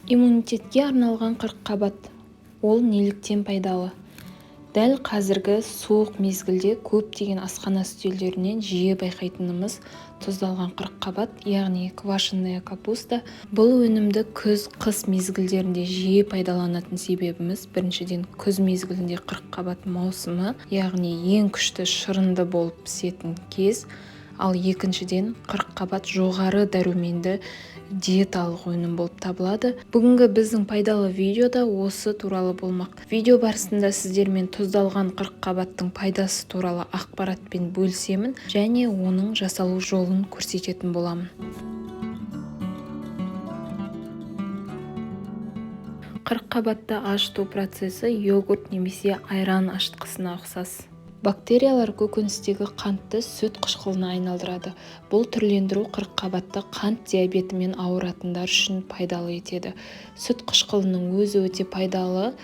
Иммунитетке арналған қырыққабат. Ол неліктен пайдалы? Дәл қазіргі суық мезгілде көптеген асхана үстелдерінен жиі байқайтынымыз тұздалған қырыққабат, яғни квашеная капуста. Бұл өнімді күз-қыс мезгілдерінде жиі пайдаланатын себебіміз, біріншіден, күз мезгілінде қырыққабат маусымы, яғни ең күшті шырынды болып пісетін кез, ал екіншіден, қырыққабат жоғары дәруменді диеталық өнім болып табылады. Бүгінгі біздің пайдалы видеода осы туралы болмақ. Видео барысында сіздермен тұздалған қырыққабаттың пайдасы туралы ақпаратпен бөлісемін және оның жасалу жолын көрсететін боламын. Қырыққабатты ашыту процесі йогурт немесе айран ашытқысына ұқсас. Бактериялар көкөністегі қантты сүт қышқылына айналдырады. Бұл түрлендіру қырыққабатты қант диабетімен ауыратындар үшін пайдалы етеді. Сүт қышқылының өзі өте пайдалы,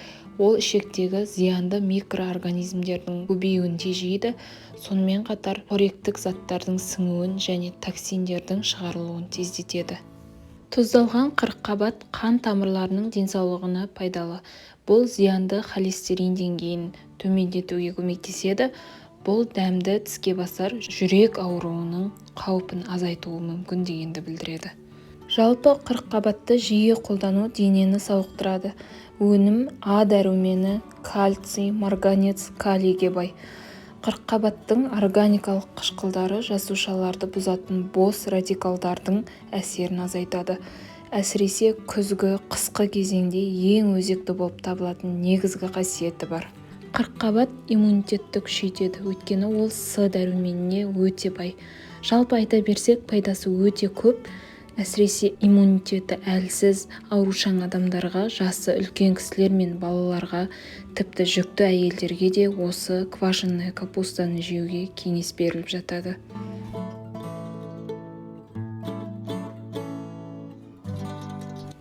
ол ішектегі зиянды микроорганизмдердің көбеюін тежейді, сонымен қатар қоректік заттардың сіңуін және токсиндердің шығарылуын тездетеді. Тұздалған қырыққабат қан тамырларының денсаулығына пайдалы. Бұл зиянды холестерин деңгейін төмендетуге көмектеседі. Бұл дәмді тіске басар жүрек ауруының қаупін азайтуы мүмкін дегенді білдіреді. Жалпы қырыққабатты жиі қолдану денені сауықтырады. Өнім А дәрумені, кальций, марганец, калийге бай. Қырыққабаттың органикалық қышқылдары жасушаларды бұзатын бос радикалдардың әсерін азайтады. Әсіресе күзгі, қысқы кезеңде ең өзекті болып табылатын негізгі қасиеті бар. Қырыққабат иммунитетті күшейтеді, өйткені ол С дәруменіне өте бай. Жалпы айта берсек, пайдасы өте көп. Әсіресе иммунитеті әлсіз, аурушаң адамдарға, жасы үлкен кісілер мен балаларға, тіпті жүкті әйелдерге де осы квашеная капустаны жеуге кеңес беріліп жатады.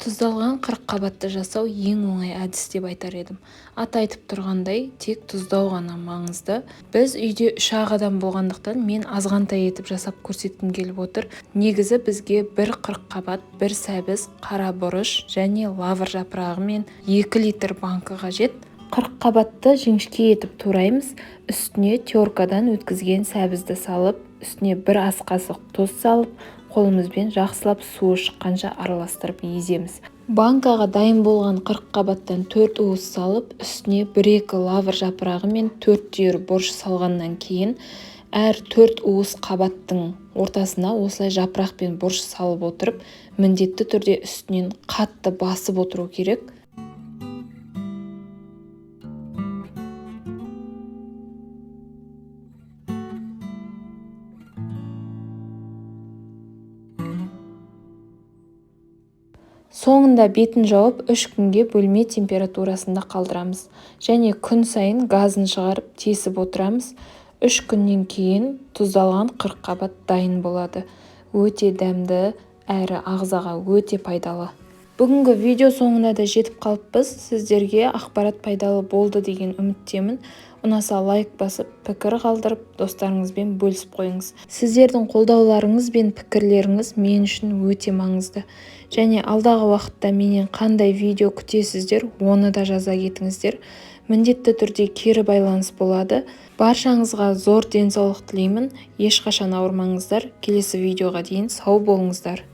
Тұздалған қырыққабатты жасау ең оңай әдіс деп айтар едім. Аты айтып тұрғандай, тек тұздау ғана маңызды. Біз үйде 3-ақ адам болғандықтан мен азғантай етіп жасап көрсеткім келіп отыр. Негізі бізге бір қырыққабат, бір сәбіз, қара бұрыш және лавр жапырағы мен 2 литр банкі қажет. Қырыққабатты жіңішке етіп тураймыз, үстіне теркадан өткізген сәбізді салып, үстіне бір ас қасық тұз салып, қолымызбен жақсылап суы шыққанша араластырып еземіз. Банкаға дайын болған қырыққабаттан 4 уыс салып, үстіне 1-2 лавр жапырағы мен 4 түйір бұрыш салғаннан кейін әр 4 уыс қабаттың ортасына осылай жапырақ пен бұрыш салып отырып, міндетті түрде үстінен қатты басып отыру керек. Соңында бетін жауып, 3 күнге бөлме температурасында қалдырамыз. Және күн сайын газын шығарып, тесіп отырамыз. 3 күннен кейін тұздалған қырыққабат дайын болады. Өте дәмді, әрі ағзаға өте пайдалы. Бүгінгі видео соңына да жетіп қалыппыз. Сіздерге ақпарат пайдалы болды деген үміттемін. Ұнаса лайк басып, пікір қалдырып, достарыңызбен бөлісіп қойыңыз. Сіздердің қолдауларыңыз бен пікірлеріңіз мен үшін өте маңызды. Және алдағы уақытта менен қандай видео күтесіздер, оны да жаза кетіңіздер. Міндетті түрде кері байланыс болады. Баршаңызға зор денсаулық тілеймін. Ешқашан ауырмаңыздар. Келесі видеоға дейін сау болыңыздар.